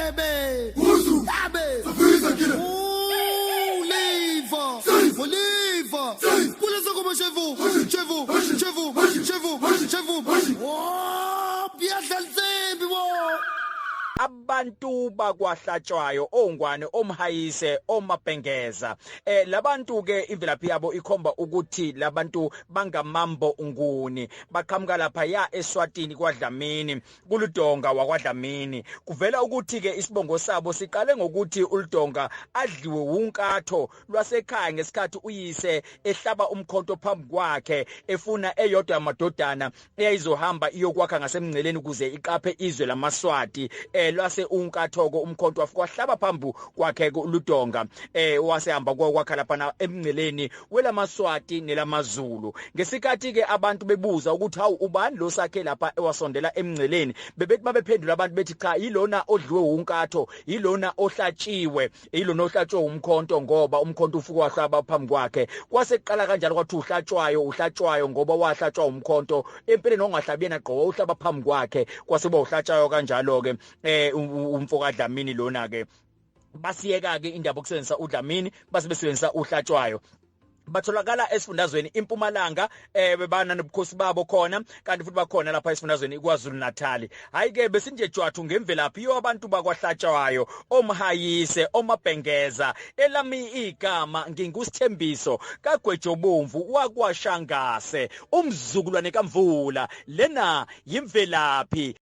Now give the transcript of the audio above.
Ebe. Abe. Oliva. Oliva. Pula como chevu. Chevu. Chevu. Chevu. Chevu. Oh, biyadla insimbi bo. Abantu bakwahlatshwayo, ongwane, omhayise, omabhengeza, labantu ke imvelaphi yabo ikhomba ukuthi labantu bangamambo nguni, baqhamuka lapha ya eSwatini kwaDlamini, kuludonga wakwaDlamini. Kuvela ukuthi ke isibongo sabo siqale ngokuthi uludonga adliwe unkatho lwasekhaya ngesikhathi uyise ehlaba umkhonto phambi kwakhe efuna eyodwa yamadodana eyayizohamba iyokwakha ngasemngceleni ukuze iqaphe izwe lamaSwati. Lwase unkathoko umkhonto wafika wahlaba phambi kwakhe uludonga, wasehamba kwakha lapha emngceleni welamaswati nelamaZulu. Ngesikhathi ke abantu bebuza ukuthi hawu, ubani lo sakhe lapha ewasondela emngceleni, bebethi babephendula abantu bethi cha, yilona odliwe unkatho, yilona ohlatshiwe, yilona ohlatshwe umkhonto, ngoba umkhonto ufuka wahlaba phambi kwakhe. Kwase kuqala kanjalo kwathi uhlatshwayo, uhlatshwayo ngoba wahlatshwa umkhonto, empeleni ongahlabi yena gqo, uhlaba phambi kwakhe, kwase kuba uhlatshwayo kanjalo ke. Umfoka Dlamini lona ke, basiyeka ke indaba okusebenzisa uDlamini, base besebenzisa uhlatshwayo. Batholakala esifundazweni impumalanga, bebana nobukhosi babo khona, kanti futhi bakhona lapha esifundazweni iKwaZulu Natal. Hayi ke, besinje jwathu ngemvelaphi yo abantu bakwahlatshwayo, omhayise, omabhengeza. Elami igama ngingusithembiso kaGwejobomvu wakwashangase, umzukulwane kaMvula. Lena yimvelaphi.